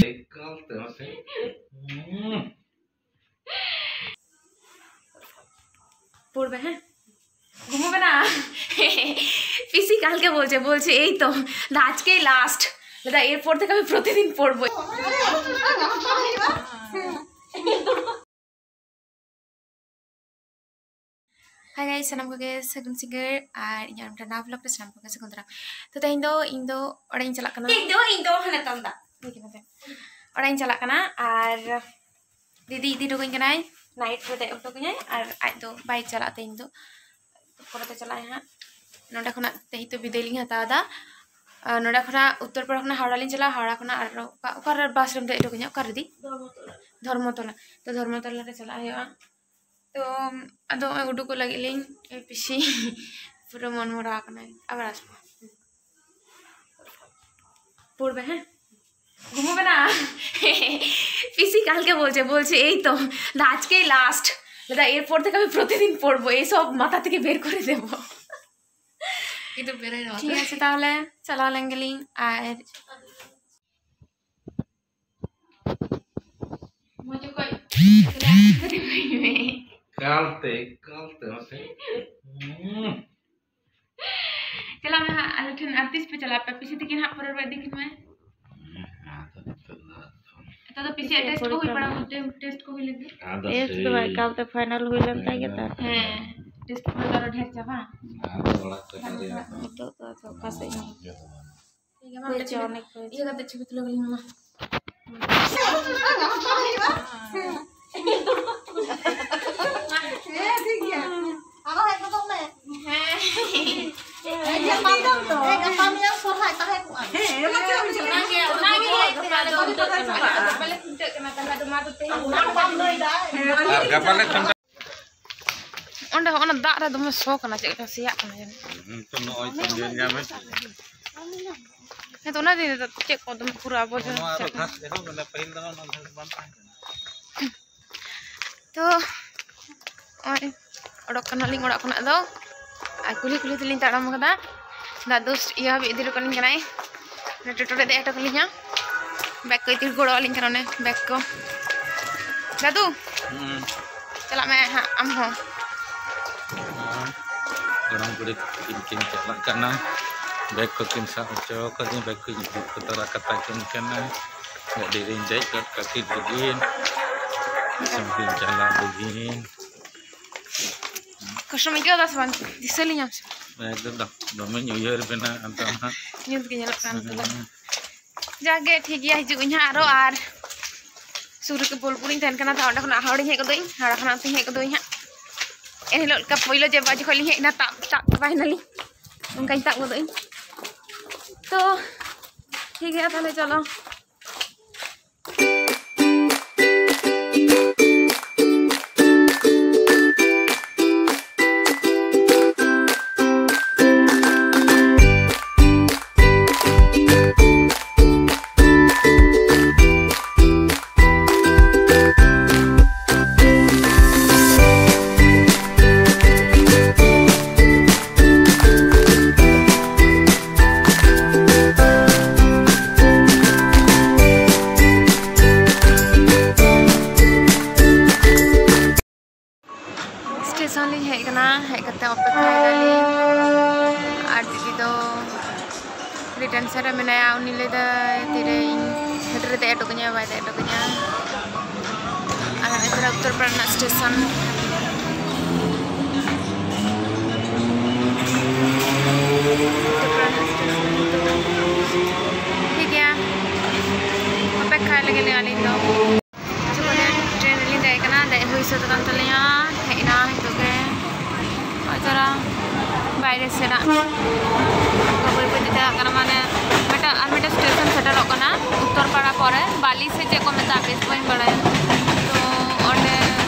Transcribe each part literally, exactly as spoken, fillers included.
ᱮᱠᱟᱞ ᱛᱮ ᱢᱟᱥᱮ᱾ ᱦᱩᱸ᱾ পড়বে, হ্যাঁ? ঘুমোবে না? পিসি কালকে বলছে, বলছে, "এই তো, আজকেই লাস্ট।" দাদা, এরপর থেকে আমি প্রতিদিন পড়বো। Hi guys, ᱥᱟᱱᱟᱢ ᱠᱚᱜᱮ ᱥᱟᱹᱜᱩᱱ ᱥᱤᱸᱜᱟᱹᱲ ᱟᱨ ᱤᱧᱟᱹᱜ ᱢᱤᱫᱴᱟᱝ ᱱᱟᱣᱟ vlog ᱨᱮ ᱥᱟᱱᱟᱢ ᱠᱚᱜᱮ ᱥᱟᱹᱜᱩᱱ ᱫᱟᱨᱟᱢ᱾ ᱛᱚ ᱛᱮᱦᱮᱧ ᱫᱚ ᱤᱧ ᱫᱚ ᱚᱲᱟᱜ ᱤᱧ ᱪᱟᱞᱟᱜ ᱠᱟᱱᱟ᱾ ᱤᱧ ᱫᱚ, ᱤᱧ ᱫᱚ ᱦᱟᱱᱮ ᱛᱟᱢ ᱫᱟᱜ᱾ ᱴᱷᱤᱠ ᱟᱪᱷᱮ᱾ ᱚᱲᱟᱜ ᱤᱧ ᱪᱟᱞᱟᱜ ᱠᱟᱱᱟ ᱟᱨ ᱫᱤᱫᱤ ᱤᱫᱤ ᱦᱚᱴᱚ ᱠᱟᱹᱧ ᱠᱟᱱᱟᱭ, night ᱨᱮ ᱫᱮᱡ ᱦᱚᱴᱚ ᱠᱟᱹᱧᱟᱭ ᱟᱨ ᱟᱡ ᱫᱚ ᱵᱟᱭ ᱪᱟᱞᱟᱜ ᱛᱮᱦᱮᱧ ᱫᱚ, ᱯᱚᱨᱮᱛᱮ ᱪᱟᱞᱟᱜ ᱟᱭ ᱦᱟᱸᱜ᱾ ᱱᱚᱸᱰᱮ ᱠᱷᱚᱱᱟᱜ ᱛᱮᱦᱮᱧ ᱫᱚ ᱵᱤᱫᱟᱹᱭ ᱞᱤᱧ ᱦᱟᱛᱟᱣ ᱮᱫᱟ᱾ ᱟᱨ ᱱᱚᱸᱰᱮ ᱠᱷᱚᱱᱟᱜ ᱩᱛᱛᱚᱨᱯᱟᱲᱟ ᱠᱷᱚᱱᱟᱜ ᱦᱟᱣᱲᱟ ᱞᱤᱧ ᱪᱟᱞᱟᱜᱼᱟ, ᱦᱟᱣᱲᱟ ᱠᱷᱚᱱᱟᱜ ᱟᱨ ᱚᱠᱟ, ᱚᱠᱟᱨᱮ ᱵᱟᱥ ᱨᱮᱢ ᱫᱮᱡ ᱦᱚᱴᱚ ᱠᱟᱹᱧᱟ, ᱚᱠᱟ ᱨᱮᱫᱤ? ᱫᱷᱚᱨᱢᱚᱛᱚᱞᱟ᱾ ᱫᱷᱚᱨᱢᱚᱛᱚᱞᱟ᱾ ᱛᱚ ᱫᱷᱚᱨᱢᱚᱛᱚᱞᱟ ᱨᱮ ᱪᱟᱞᱟᱜ ᱦᱩᱭᱩᱜᱼᱟ᱾ ᱛᱚ ᱟᱫᱚ ᱱᱚᱜᱼᱚᱭ ᱩᱰᱩᱠᱚᱜ ᱞᱟᱹᱜᱤᱫ ᱞᱤᱧ, ᱮ ᱯᱤᱥᱤ ᱯᱩᱨᱟᱹ ᱢᱚᱱ ᱢᱚᱨᱟ ᱟᱠᱟᱱᱟᱭ᱾ ᱟᱵᱟᱨ ᱟᱥᱵᱚ᱾ পড়বে, হ্যাঁ? ঘুমোবে না? পিসি কালকে বলছে, বলছে, "এই তো, আজকেই লাস্ট।" দাদা, এরপর থেকে আমি প্রতিদিন পড়বো, এইসব মাথা থেকে বের করে দেবো। কিন্তু বেরোয় না। ঠিক আছে, তাহলে ᱪᱟᱞᱟᱣ ᱞᱮᱱ ᱜᱮᱞᱤᱧ᱾ ᱟᱨ ᱢᱚᱡᱽ ᱚᱠᱚᱡ᱾ ᱮᱠᱟᱞ ᱛᱮ, ᱮᱠᱟᱞ ᱛᱮ, ᱢᱟᱥᱮ᱾ ᱦᱩᱸ᱾ ᱪᱟᱞᱟᱜ ᱢᱮ ᱦᱟᱸᱜ, ᱟᱞᱮ ᱴᱷᱮᱱ ᱟᱨ ᱛᱤᱥ ᱯᱮ ᱪᱟᱞᱟᱜᱼᱟ? ᱟᱯᱮ ᱯᱤᱥᱤ ᱛᱟᱹᱠᱤᱱ ᱦᱟᱸᱜ ᱯᱚᱨᱮᱨ ᱵᱟᱨ ᱤᱫᱤ ᱠᱤᱱ ᱢᱮ᱾ ᱦᱮᱸ, ᱟᱫᱚ ᱱᱤᱛᱚᱜ ᱫᱚ ᱱᱤᱛᱚᱜ ᱫᱚ ᱯᱤᱥᱤ ᱟᱜ ᱴᱮᱥᱴ ᱠᱚ ᱦᱩᱭ ᱵᱟᱲᱟ, ᱴᱮᱥᱴ ᱠᱚ ᱦᱩᱭ ᱞᱮᱱ ᱜᱮ᱾ ᱟᱫᱚ ᱴᱮᱥᱴ ᱫᱚ ᱥᱮᱭ ᱮᱠᱟᱞ ᱛᱮ ᱯᱷᱟᱭᱱᱟᱞ ᱦᱩᱭ ᱞᱮᱱ ᱛᱟᱭ ᱜᱮ ᱛᱟᱨᱯᱚᱨᱮ᱾ ᱦᱮᱸ, ᱴᱮᱥᱴ ᱠᱚ ᱫᱚ ᱟᱨᱚ ᱰᱷᱮᱨ ᱪᱟᱵᱟ᱾ ᱟᱫᱚ ᱚᱲᱟᱜ ᱥᱮᱴᱮᱨ ᱨᱮᱭᱟᱜ ᱫᱚ ᱱᱤᱛᱚᱜ ᱫᱚ ᱟᱫᱚ ᱚᱠᱟ ᱥᱮᱫ ᱦᱚᱸ ᱤᱭᱟᱹ ᱫᱚ ᱵᱟᱝ᱾ ᱴᱷᱤᱠ ᱜᱮᱭᱟ, ᱢᱟ, ᱦᱳᱭ, ᱚᱸᱰᱮ ᱪᱚ, ᱪᱷᱚᱵᱤ, ᱚᱱᱮᱠ ᱦᱳᱭ᱾ ᱤᱭᱟᱹ ᱠᱟᱛᱮ ᱪᱷᱚᱵᱤ ᱛᱩᱞᱟᱹᱣ ᱦᱩᱭ ᱞᱮᱱᱟ, ᱢᱟ᱾ ᱦᱮᱸ, ᱴᱷᱤᱠ ᱜᱮᱭᱟ᱾ ᱟᱨᱚ ᱦᱮᱡ ᱜᱚᱫᱚᱜ ᱢᱮ᱾ ᱦᱮᱸ᱾ ᱦᱮᱸ, ᱜᱟᱯᱟ ᱢᱮᱭᱟᱝ ᱛᱚ᱾ ᱦᱮᱸ, ᱜᱟᱯᱟ ᱢᱮᱭᱟᱝ ᱥᱚᱨᱦᱟᱭ ᱛᱟᱦᱮᱸ ᱠᱚᱜᱼᱟ᱾ ᱦᱮᱸ, ᱚᱱᱟᱜᱮ, ᱚᱱᱟᱜᱮ ᱞᱟᱹᱭᱮᱫ ᱛᱟᱦᱮᱸ, ᱟᱫᱚ ᱩᱱᱟᱹᱜ ᱫᱚ ᱪᱟᱵᱟᱜᱼᱟ᱾ ᱟᱫᱚ ᱵᱟᱞᱮ ᱠᱷᱩᱱᱴᱟᱹᱜ ᱠᱟᱱᱟ, ᱛᱟᱦᱞᱮ ᱟᱫᱚ ᱢᱟ ᱫᱚ ᱛᱮᱦᱮᱧ ᱟᱨ ᱜᱟᱯᱟ ᱞᱮ ᱠᱷᱩᱱᱴᱟᱹᱜ᱾ ᱚᱸᱰᱮ ᱦᱚᱸ ᱚᱱᱟ ᱫᱟᱜ ᱨᱮ ᱫᱚᱢᱮ ᱥᱚ ᱠᱟᱱᱟ, ᱪᱮᱫ ᱞᱮᱠᱟ ᱥᱮᱭᱟᱜ ᱠᱟᱱᱟ ᱡᱟᱹᱱᱤᱡ᱾ ᱦᱩᱸ, ᱛᱚ ᱱᱚᱜᱼᱚᱭ ᱛᱚ ᱧᱮᱞ ᱧᱟᱢᱮᱫ᱾ ᱦᱮᱸ, ᱛᱚ ᱚᱱᱟ ᱫᱤᱱ ᱨᱮᱫᱚ ᱪᱮᱫ ᱠᱚ ᱫᱚᱢᱮ ᱯᱩᱨᱟᱹ ᱟᱵᱚᱨᱡᱚᱱᱟ ᱱᱚᱣᱟ ᱟᱨᱚ ᱪᱮᱫ ᱠᱚ᱾ ᱜᱷᱟᱥ ᱮᱦᱚᱵ ᱮᱱᱟ, ᱯᱟᱹᱦᱤᱞ ᱫᱚ ᱱᱚᱣᱟ ᱜᱷᱟᱥ ᱵᱟᱝ ᱛᱟᱦᱮᱸ ᱠᱟᱱᱟ᱾ ᱛᱚ ᱱᱚᱜᱼᱚᱭ ᱚᱰᱚᱠ ᱠᱟᱱᱟᱞᱤᱧ ᱚᱲᱟᱜ ᱠᱷᱚᱱᱟᱜ ᱫᱚ, ᱟᱨ ᱠᱩᱞᱦᱤ ᱠᱩᱞᱦᱤ ᱛᱮᱞᱤᱧ ᱛᱟᱲᱟᱢ ᱠᱟᱫᱟ᱾ ᱫᱟᱫᱩ ᱤᱭᱟᱹ ᱦᱟᱹᱵᱤᱡ ᱤᱫᱤ ᱦᱚᱴᱚ ᱠᱟᱹᱞᱤᱧ ᱠᱟᱱᱟᱭ, ᱴᱳᱴᱳ ᱨᱮ ᱫᱮᱡ ᱦᱚᱴᱚ ᱠᱟᱹᱞᱤᱧᱟ᱾ ᱵᱮᱜᱽ ᱠᱚ ᱤᱫᱤ ᱜᱚᱲᱚ ᱟᱹᱞᱤᱧ ᱠᱟᱱᱟ, ᱚᱱᱮ ᱵᱮᱜᱽ ᱠᱚ᱾ ᱫᱟᱫᱩ, ᱦᱩᱸ᱾ ᱪᱟᱞᱟᱜ ᱢᱮ ᱦᱟᱸᱜ ᱟᱢ ᱦᱚᱸ᱾ ᱦᱩᱸ᱾ ᱜᱚᱲᱚᱢ ᱠᱩᱲᱤ ᱛᱟᱹᱠᱤᱱ ᱠᱤᱱ ᱪᱟᱞᱟᱜ ᱠᱟᱱᱟ᱾ ᱵᱮᱜᱽ ᱠᱚᱠᱤᱱ ᱥᱟᱵ ᱦᱚᱪᱚ ᱠᱟᱹᱫᱤᱧ, ᱵᱮᱜᱽ ᱠᱚᱧ ᱤᱫᱤ ᱦᱚᱴᱚ ᱛᱟᱨᱟ ᱠᱟᱛᱟ ᱠᱤᱱ ᱠᱟᱱᱟ᱾ ᱜᱟᱹᱰᱤ ᱨᱤᱧ ᱫᱮᱡ ᱜᱚᱫ ᱠᱟᱹᱠᱤᱱ ᱞᱟᱹᱜᱤᱫ᱾ ᱫᱤᱥᱚᱢ ᱠᱤᱱ ᱪᱟᱞᱟᱣ ᱞᱟᱹᱜᱤᱫ᱾ ᱠᱚᱥᱴᱚᱢ ᱟᱹᱭᱠᱟᱹᱣ ᱫᱟ ᱥᱮ ᱵᱟᱝ? ᱫᱤᱥᱟᱹ ᱞᱤᱧᱟᱢ ᱥᱮ? ᱮᱠᱫᱚᱢ, ᱫᱚᱢᱮᱧ ᱩᱭᱦᱟᱹᱨ ᱵᱮᱱᱟ ᱟᱫᱚ ᱦᱟᱸᱜ᱾ ᱧᱩᱛ ᱜᱮ ᱧᱮᱞᱚᱜ ᱠᱟᱱ ᱛᱟᱦᱮᱸᱫ᱾ ᱦᱩᱸ᱾ ᱡᱟᱜᱮ ᱴᱷᱤᱠ ᱜᱮᱭᱟ, ᱦᱤᱡᱩᱜ ᱟᱹᱧ ᱦᱟᱸᱜ ᱟᱨᱚ, ᱟᱨ ᱥᱩᱨ ᱨᱮᱜᱮ ᱵᱳᱞᱯᱩᱨᱤᱧ ᱛᱟᱦᱮᱱ ᱠᱟᱱᱟ, ᱛᱚ ᱚᱸᱰᱮ ᱠᱷᱚᱱᱟᱜ ᱦᱟᱣᱲᱟᱧ ᱦᱮᱡ ᱜᱚᱫᱚᱜ ᱟᱹᱧ, ᱦᱟᱣᱲᱟ ᱠᱷᱚᱱᱟᱜ ᱚᱱᱛᱮᱧ ᱦᱮᱡ ᱜᱚᱫᱚᱜ ᱟᱹᱧ ᱦᱟᱸᱜ᱾ ᱮᱱ ᱦᱤᱞᱳᱜ ᱞᱮᱠᱟ ᱯᱳᱭᱞᱳ ᱡᱮ ᱵᱟᱡᱮ ᱠᱷᱚᱱ ᱞᱤᱧ ᱦᱮᱡ ᱮᱱᱟ, ᱛᱟᱵ ᱛᱟᱵ ᱪᱟᱵᱟᱭᱮᱱᱟᱞᱤᱧ, ᱚᱱᱠᱟᱧ ᱛᱟᱵ ᱜᱚᱫᱚᱜ ᱟᱹᱧ᱾ ᱛᱚ ᱴᱷᱤᱠ ᱜᱮᱭᱟ ᱛᱟᱦᱞᱮ, ᱪᱚᱞᱚ᱾ ᱥᱴᱮᱥᱚᱱ ᱞᱤᱧ ᱦᱮᱡ ᱟᱠᱟᱱᱟ, ᱦᱮᱡ ᱠᱟᱛᱮ ᱚᱯᱮᱠᱠᱷᱟ ᱮᱫᱟᱞᱤᱧ᱾ ᱟᱨ ᱫᱤᱫᱤ ᱫᱚ ᱟᱹᱰᱤ ᱴᱮᱱᱥᱮᱱ ᱨᱮ ᱢᱮᱱᱟᱭᱟ, ᱩᱱᱤ ᱞᱟᱹᱭ ᱫᱟᱭ ᱛᱤᱨᱮ ᱤᱧ ᱜᱟᱹᱰᱤ ᱨᱮ ᱫᱮᱡ ᱦᱚᱴᱚ ᱠᱟᱹᱧᱟ, ᱵᱟᱭ ᱫᱮᱡ ᱦᱚᱴᱚ ᱠᱟᱹᱧᱟ᱾ ᱟᱨ ᱱᱚᱜᱼᱚᱭ ᱛᱚᱨᱟ ᱩᱛᱛᱚᱨᱯᱟᱲᱟ ᱨᱮᱱᱟᱜ ᱥᱴᱮᱥᱚᱱ᱾ ᱩᱛᱛᱚᱨᱯᱟᱲᱟ ᱨᱮᱱᱟᱜ ᱥᱴᱮᱥᱚᱱ᱾ ᱴᱷᱤᱠ ᱜᱮᱭᱟ, ᱚᱯᱮᱠᱠᱷᱟ ᱞᱟᱹᱜᱤᱫ ᱞᱤᱧ ᱟᱹᱞᱤᱧ ᱫᱚ᱾ ᱡᱚᱠᱷᱚᱱ ᱴᱨᱮᱱ ᱨᱮᱞᱤᱧ ᱫᱮᱡ ᱠᱟᱱᱟ, ᱫᱮᱡ ᱦᱩᱭ ᱥᱟᱹᱛ ᱟᱠᱟᱱ ᱛᱟᱹᱞᱤᱧᱟ, ᱦᱮᱡ ᱮᱱᱟ ᱱᱤᱛᱚᱜ ᱜᱮ᱾ ᱱᱚᱜᱼᱚᱭ ᱛᱚᱨᱟ ᱵᱟᱭᱨᱮ ᱥᱮᱱᱟᱜ ᱵᱟᱹᱭ ᱵᱟᱹᱭ ᱛᱮ ᱪᱟᱞᱟᱜ ᱠᱟᱱᱟ, ᱢᱟᱱᱮ ᱢᱤᱫᱴᱟᱝ ᱟᱨ ᱢᱤᱫᱴᱟᱝ ᱥᱴᱮᱥᱚᱱ ᱥᱮᱴᱮᱨᱚᱜ ᱠᱟᱱᱟ ᱩᱛᱛᱚᱨ ᱯᱟᱲᱟ ᱯᱚᱨᱮ, ᱵᱟᱞᱤ ᱥᱮ ᱪᱮᱫ ᱠᱚ ᱢᱮᱛᱟᱜᱼᱟ, ᱵᱮᱥ ᱵᱟᱹᱧ ᱵᱟᱲᱟᱭᱟ᱾ ᱛᱚ ᱚᱸᱰᱮ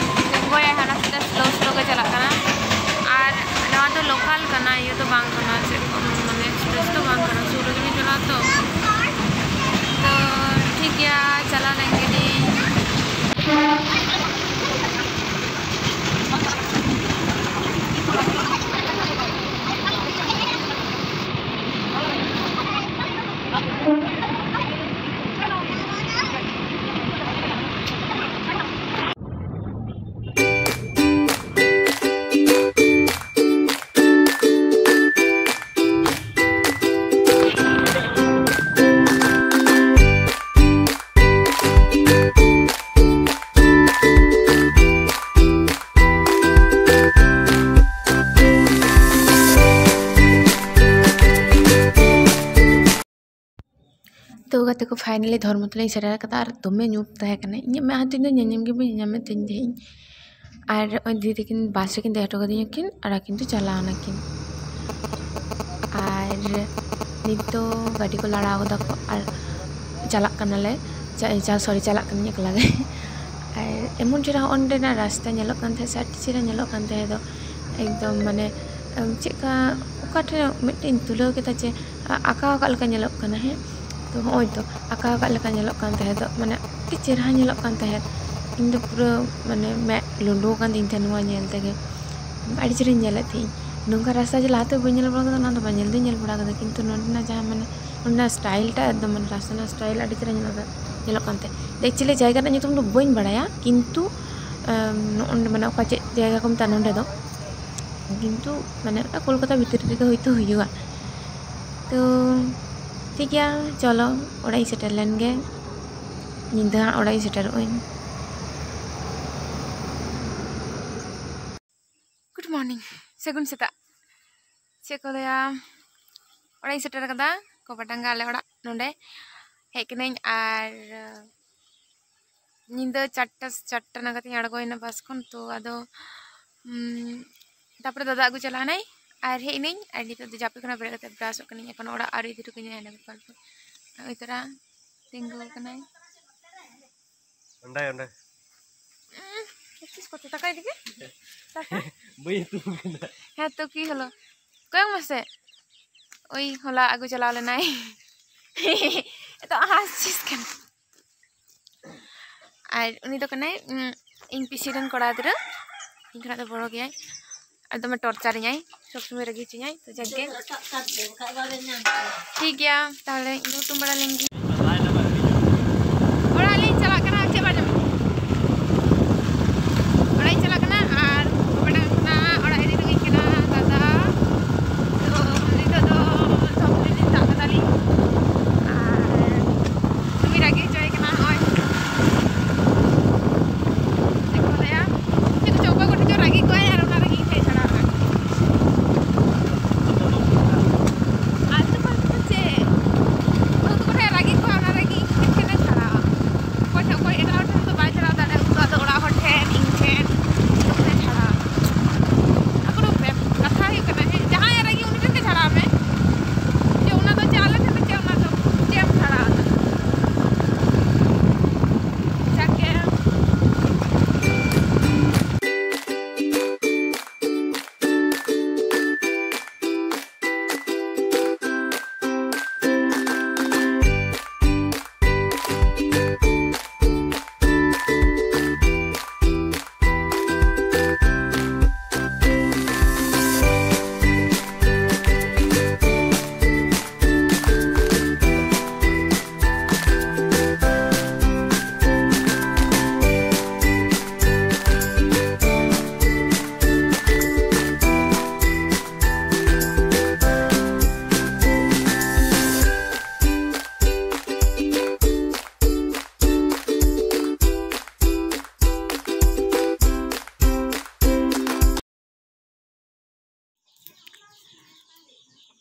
ᱛᱤᱸᱜᱩᱭᱟᱭ, ᱦᱟᱱᱟ ᱥᱤᱫᱷᱟᱹ ᱥᱞᱳ ᱥᱞᱳ ᱜᱮ ᱪᱟᱞᱟᱜ ᱠᱟᱱᱟ᱾ ᱟᱨ ᱱᱚᱣᱟ ᱫᱚ ᱞᱳᱠᱟᱞ ᱠᱟᱱᱟ, ᱤᱭᱟᱹ ᱫᱚ ᱵᱟᱝ ᱠᱟᱱᱟ, ᱪᱮᱫ ᱠᱚ ᱢᱟᱱᱮ ᱮᱠᱥᱯᱨᱮᱥ ᱫᱚ ᱵᱟᱝ ᱠᱟᱱᱟ, ᱥᱩᱨ ᱨᱮᱜᱮ ᱞᱤᱧ ᱪᱟᱞᱟᱜᱼᱟ ᱛᱚ᱾ ᱛᱚ ᱴᱷᱤᱠ ᱜᱮᱭᱟ, ᱪᱟᱞᱟᱣ ᱞᱮᱱ ᱜᱮᱞᱤᱧ᱾ ᱛᱚ ᱜᱟᱛᱮ ᱠᱚ, finally ᱫᱷᱚᱨᱢᱚᱛᱚᱞᱟᱧ ᱥᱮᱴᱮᱨ ᱟᱠᱟᱫᱟ ᱟᱨ ᱫᱚᱢᱮ ᱧᱩᱛ ᱛᱟᱦᱮᱸ ᱠᱟᱱᱟ᱾ ᱤᱧᱟᱹᱜ ᱢᱮᱫᱦᱟ ᱛᱮᱫᱚ ᱧᱮᱧᱟᱢ ᱜᱮ ᱵᱟᱹᱧ ᱧᱮᱧᱟᱢᱮᱫ ᱛᱟᱦᱮᱸᱧ ᱛᱟᱦᱮᱸᱫ᱾ ᱟᱨ ᱱᱚᱜᱼᱚᱭ ᱫᱤᱫᱤ ᱛᱟᱹᱠᱤᱱ ᱵᱟᱥ ᱨᱮᱠᱤᱱ ᱫᱮᱡ ᱦᱚᱴᱚ ᱠᱟᱫᱤᱧᱟ ᱠᱤᱱ ᱟᱨ ᱟᱹᱠᱤᱱ ᱫᱚ ᱪᱟᱞᱟᱣ ᱱᱟᱠᱤᱱ᱾ ᱟᱨ ᱱᱤᱛ ᱫᱚ ᱜᱟᱹᱰᱤ ᱠᱚ ᱞᱟᱲᱟᱣ ᱠᱟᱫᱟ ᱠᱚ ᱟᱨ ᱪᱟᱞᱟᱜ ᱠᱟᱱᱟᱞᱮ᱾ ᱪᱟ- ᱪᱟ- sorry, ᱪᱟᱞᱟᱜ ᱠᱟᱹᱱᱟᱹᱧ ᱮᱠᱞᱟ ᱜᱮ᱾ ᱟᱨ ᱮᱢᱚᱱ ᱪᱮᱦᱨᱟ ᱚᱸᱰᱮᱱᱟᱜ ᱨᱟᱥᱛᱟ ᱧᱮᱞᱚᱜ ᱠᱟᱱ ᱛᱟᱦᱮᱸᱫ ᱥᱮ, ᱟᱹᱰᱤ ᱪᱮᱦᱨᱟ ᱧᱮᱞᱚᱜ ᱠᱟᱱ ᱛᱟᱦᱮᱸᱫ ᱫᱚ᱾ ᱮᱠᱫᱚᱢ ᱢᱟᱱᱮ, ᱮᱢ, ᱪᱮᱫ ᱞᱮᱠᱟ ᱚᱠᱟ ᱴᱷᱮᱱ ᱢᱤᱫᱴᱮᱱ ᱛᱩᱞᱟᱹᱣ ᱠᱮᱫᱟ ᱡᱮ ᱟ- ᱟᱸᱠᱟᱣ ᱟᱠᱟᱫ ᱞᱮᱠᱟ ᱧᱮᱞᱚᱜ ᱠᱟᱱᱟ, ᱦᱮᱸ᱾ ᱛᱚ ᱦᱚᱸᱜᱼᱚᱭ ᱛᱚ ᱟᱸᱠᱟᱣ ᱟᱠᱟᱫ ᱞᱮᱠᱟ ᱧᱮᱞᱚᱜ ᱠᱟᱱ ᱛᱟᱦᱮᱸᱫ ᱫᱚ, ᱢᱟᱱᱮ ᱟᱹᱰᱤ ᱪᱮᱦᱨᱟ ᱧᱮᱞᱚᱜ ᱠᱟᱱ ᱛᱟᱦᱮᱸᱫ᱾ ᱤᱧ ᱫᱚ ᱯᱩᱨᱟᱹ ᱢᱟᱱᱮ ᱢᱮᱫ ᱞᱩᱸᱰᱩ ᱟᱠᱟᱱ ᱛᱤᱧ ᱛᱟᱦᱮᱸᱫ ᱱᱚᱣᱟ ᱧᱮᱞ ᱛᱮᱜᱮ᱾ ᱟᱹᱰᱤ ᱪᱮᱦᱨᱟᱧ ᱧᱮᱞᱮᱫ ᱛᱟᱦᱮᱸᱫ᱾ ᱱᱚᱝᱠᱟ ᱨᱟᱥᱛᱟ ᱡᱮ ᱞᱟᱦᱟᱛᱮ ᱵᱟᱹᱧ ᱧᱮᱞ ᱵᱟᱲᱟ ᱠᱟᱫᱟ, ᱚᱱᱟ ᱫᱚ ᱵᱟᱝ, ᱧᱮᱞ ᱫᱚᱧ ᱧᱮᱞ ᱵᱟᱲᱟ ᱠᱟᱫᱟ, ᱠᱤᱱᱛᱩ ᱱᱚᱸᱰᱮᱱᱟᱜ ᱡᱟᱦᱟᱸ ᱢᱟᱱᱮ ᱚᱱᱟ style ᱴᱟ ᱮᱠᱫᱚᱢ ᱢᱟᱱᱮ ᱨᱟᱥᱛᱟ ᱨᱮᱱᱟᱜ style ᱟᱹᱰᱤ ᱪᱮᱦᱨᱟ ᱧᱮᱞᱚᱜ ᱠᱟᱱ, ᱧᱮᱞᱚᱜ ᱠᱟᱱ ᱛᱟᱦᱮᱸᱫ᱾ Actually ᱡᱟᱭᱜᱟ ᱨᱮᱱᱟᱜ ᱧᱩᱛᱩᱢ ᱫᱚ ᱵᱟᱹᱧ ᱵᱟᱲᱟᱭᱟ, ᱠᱤᱱᱛᱩ, ᱮᱢ, ᱱᱚᱜᱼᱚ ᱱᱚᱰᱮ ᱢᱟᱱᱮ ᱚᱠᱟ ᱪᱮᱫ ᱡᱟᱭᱜᱟ ᱠᱚ ᱢᱮᱛᱟᱜᱼᱟ ᱱᱚᱰᱮ ᱫᱚ, ᱠᱤᱱᱛᱩ ᱢᱟᱱᱮ ᱚᱱᱟ ᱠᱳᱞᱠᱟᱛᱟ ᱵᱷᱤᱛᱤᱨ ᱨᱮᱜᱮ ᱦᱳᱭᱛᱳ ᱦᱩᱭᱩᱜᱼᱟ᱾ ᱛᱚ ᱴᱷᱤᱠ ᱜᱮᱭᱟ, ᱪᱚᱞᱚ ᱚᱲᱟᱜ ᱤᱧ ᱥᱮᱴᱮᱨ ᱞᱮᱱ ᱜᱮ, ᱧᱤᱫᱟᱹ ᱦᱟᱸᱜ ᱚᱲᱟᱜ ᱤᱧ ᱥᱮᱴᱮᱨᱚᱜ ᱟᱹᱧ᱾ Good morning, ᱥᱟᱹᱜᱩᱱ ᱥᱮᱛᱟᱜ᱾ ᱪᱮᱫ ᱠᱚ ᱞᱟᱹᱭᱟ, ᱚᱲᱟᱜ ᱤᱧ ᱥᱮᱴᱮᱨ ᱟᱠᱟᱫᱟ, ᱠᱚᱯᱟᱴᱟᱝᱜᱟ ᱟᱞᱮ ᱚᱲᱟᱜ ᱱᱚᱸᱰᱮ ᱦᱮᱡ ᱠᱟᱹᱱᱟᱹᱧ᱾ ᱟᱨ ᱧᱤᱫᱟᱹ ᱪᱟᱨᱴᱟ, ᱪᱟᱨᱴᱟ ᱱᱟᱜᱟᱫ ᱤᱧ ᱟᱬᱜᱚᱭᱮᱱᱟ ᱵᱟᱥ ᱠᱷᱚᱱ᱾ ᱛᱚ ᱟᱫᱚ, ᱩᱢ, ᱛᱟᱨᱯᱚᱨᱮ ᱫᱟᱫᱟ ᱟᱹᱜᱩ ᱪᱟᱞᱟᱣ ᱮᱱᱟᱭ ᱟᱨ ᱦᱮᱡ ᱮᱱᱟᱹᱧ᱾ ᱟᱨ ᱱᱤᱛᱚᱜ ᱫᱚ ᱡᱟᱹᱯᱤᱫ ᱠᱷᱚᱱᱟᱜ ᱵᱮᱨᱮᱫ ᱠᱟᱛᱮ ᱵᱨᱟᱥᱚᱜ ᱠᱟᱹᱱᱟᱹᱧ᱾ ᱮᱠᱷᱚᱱ ᱚᱲᱟᱜ ᱟᱹᱣᱨᱤ ᱤᱫᱤ ᱦᱚᱴᱚ ᱠᱟᱹᱧᱟᱭ ᱦᱟᱸᱰᱮ ᱵᱮᱯᱟᱨ ᱫᱚ᱾ ᱱᱚᱜᱼᱚᱭ ᱛᱚᱨᱟ ᱛᱤᱸᱜᱩ ᱟᱠᱟᱱᱟᱭ᱾ ᱚᱸᱰᱮ, ᱚᱸᱰᱮ᱾ ᱩᱸ, ᱛᱤᱥ ᱠᱚᱛᱮ ᱫᱟᱠᱟ ᱤᱫᱤ ᱜᱮ? ᱫᱟᱠᱟ? ᱵᱟᱹᱧ ᱩᱛᱩ ᱟᱠᱟᱫᱟ᱾ ᱦᱮᱸ ᱛᱚ, ᱠᱤ ᱦᱚᱞᱚ? ᱠᱚᱭᱚᱜ ᱢᱮᱥᱮ᱾ ᱳᱭ ᱦᱚᱞᱟ ᱟᱹᱜᱩ ᱪᱟᱞᱟᱣ ᱞᱮᱱᱟᱭ᱾ ᱱᱤᱛᱚᱜ ᱦᱟᱸᱥ ᱪᱤᱥ ᱠᱟᱱᱟ᱾ ᱟᱨ ᱩᱱᱤ ᱫᱚ ᱠᱟᱱᱟᱭ, ᱩᱸ, ᱤᱧ ᱯᱤᱥᱤ ᱨᱮᱱ ᱠᱚᱲᱟ ᱜᱤᱫᱽᱨᱟᱹ, ᱤᱧ ᱠᱷᱚᱱᱟᱜ ᱫᱚ ᱵᱚᱲᱚ ᱜᱮᱭᱟᱭ᱾ ᱟᱨ ᱫᱚᱢᱮ torture ᱤᱧᱟᱭ, ᱥᱚᱵ ᱥᱚᱢᱚᱭ ᱨᱟᱹᱜᱤ ᱦᱚᱪᱚᱧᱟᱭ᱾ ᱛᱚ ᱡᱟᱠ ᱜᱮ, ᱴᱷᱤᱠ ᱜᱮᱭᱟ, ᱛᱟᱦᱚᱞᱮ ᱤᱧ ᱫᱚ ᱦᱩᱛᱩᱢ ᱵᱟᱲᱟ ᱞᱮᱱ ᱜᱮ᱾ ᱚᱲᱟᱜ ᱞᱤᱧ ᱪᱟᱞᱟᱜ ᱠᱟᱱᱟ, ᱪᱮᱫ ᱵᱟᱝ ᱧᱟᱢᱚᱜ᱾ ᱚᱲᱟᱜ ᱤᱧ ᱪᱟᱞᱟᱜ ᱠᱟᱱᱟ ᱟᱨ ᱚᱸᱰᱮ ᱠᱷᱚᱱᱟᱜ ᱚᱲᱟᱜ ᱤᱫᱤ ᱦᱚᱴᱚ ᱠᱟᱹᱧ ᱠᱟᱱᱟ ᱫᱟᱫᱟ᱾ ᱛᱚ ᱱᱤᱛᱚᱜ ᱫᱚ ᱥᱚᱵ ᱞᱤᱧ ᱥᱟᱵ ᱠᱟᱫᱟᱞᱤᱧ ᱟᱨ ᱫᱚᱢᱮ ᱨᱟᱹᱜᱤ ᱦᱚᱪᱚᱭᱮ ᱠᱟᱱᱟ ᱱᱚᱜᱼᱚᱭ᱾ ᱪᱮᱫ ᱠᱚ ᱞᱟᱹᱭᱟ, ᱪᱮᱫ ᱠᱚᱪᱚ ᱚᱠᱚᱭ ᱠᱚᱴᱷᱮᱱ ᱪᱚ ᱨᱟᱹᱜᱤ ᱠᱚᱣᱟᱭ ᱟᱨ ᱚᱱᱟ ᱨᱮᱜᱮ ᱤᱧ ᱦᱮᱡ ᱪᱷᱟᱲᱟᱣ ᱟᱠᱟᱱᱟ᱾ ᱟᱨ ᱫᱚ ᱵᱟᱝ ᱪᱮᱫ, ᱵᱟᱹᱦᱩ ᱛᱟᱠᱚ ᱴᱷᱮᱱ ᱨᱟᱹᱜᱤ ᱠᱚ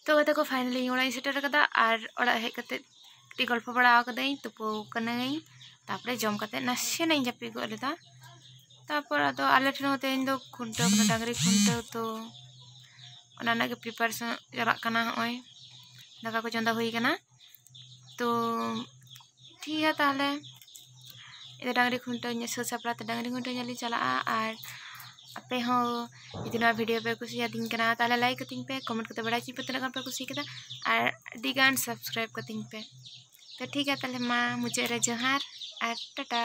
ᱛᱚ ᱜᱟᱛᱮ ᱠᱚ, finally ᱤᱧ ᱚᱲᱟᱜ ᱤᱧ ᱥᱮᱴᱮᱨ ᱟᱠᱟᱫᱟ᱾ ᱟᱨ ᱚᱲᱟᱜ ᱦᱮᱡ ᱠᱟᱛᱮ ᱠᱟᱹᱴᱤᱡ ᱜᱚᱞᱯᱷᱚ ᱵᱟᱲᱟ ᱟᱠᱟᱫᱟᱹᱧ, ᱛᱩᱯᱩ ᱠᱟᱹᱱᱟᱹᱧ, ᱛᱟᱨᱯᱚᱨᱮ ᱡᱚᱢ ᱠᱟᱛᱮ ᱱᱟᱥᱮᱱᱟᱜ ᱤᱧ ᱡᱟᱹᱯᱤᱫ ᱜᱚᱫ ᱞᱮᱫᱟ᱾ ᱛᱟᱨᱯᱚᱨ ᱟᱫᱚ ᱟᱞᱮ ᱴᱷᱮᱱ ᱦᱚᱸ ᱛᱮᱦᱮᱧ ᱫᱚ ᱠᱷᱩᱱᱴᱟᱹᱣ ᱠᱟᱱᱟ, ᱰᱟᱝᱨᱤ ᱠᱷᱩᱱᱴᱟᱹᱣ, ᱛᱚ ᱚᱱᱟ ᱨᱮᱱᱟᱜ ᱜᱮ preparation ᱪᱟᱞᱟᱜ ᱠᱟᱱᱟ᱾ ᱦᱚᱸᱜᱼᱚᱭ ᱫᱟᱠᱟ ᱠᱚ ᱪᱚᱸᱫᱟ ᱦᱩᱭ ᱠᱟᱱᱟ᱾ ᱛᱚ ᱴᱷᱤᱠ ᱜᱮᱭᱟ, ᱛᱟᱦᱚᱞᱮ ᱤᱧ ᱫᱚ ᱰᱟᱝᱨᱤ ᱠᱷᱩᱱᱴᱟᱹᱣ ᱧᱮᱞ ᱥᱟᱹᱛ ᱥᱟᱯᱲᱟᱣ ᱛᱮ ᱰᱟᱝᱨᱤ ᱠᱷᱩᱱᱴᱟᱹᱣ ᱧᱮᱞ ᱤᱧ ᱪᱟᱞᱟᱜᱼᱟ᱾ ᱟᱨ ᱟᱯᱮ ᱦᱚᱸ ᱡᱩᱫᱤ ᱱᱚᱣᱟ video ᱯᱮ ᱠᱩᱥᱤᱭᱟᱫᱤᱧ ᱠᱟᱱᱟ, ᱛᱟᱦᱚᱞᱮ like ᱠᱟᱹᱛᱤᱧ ᱯᱮ, comment ᱠᱟᱛᱮ ᱵᱟᱲᱟᱭ ᱦᱚᱪᱚᱧ ᱯᱮ ᱛᱤᱱᱟᱹᱜ ᱜᱟᱱ ᱯᱮ ᱠᱩᱥᱤ ᱠᱮᱫᱟ, ᱟᱨ ᱟᱹᱰᱤ ᱜᱟᱱ subscribe ᱠᱟᱹᱛᱤᱧ ᱯᱮ᱾ ᱛᱚ ᱴᱷᱤᱠ ᱜᱮᱭᱟ, ᱛᱟᱦᱚᱞᱮ ᱢᱟ ᱢᱩᱪᱟᱹᱫ ᱨᱮ ᱡᱚᱦᱟᱨ ᱟᱨ ᱴᱟᱴᱟ᱾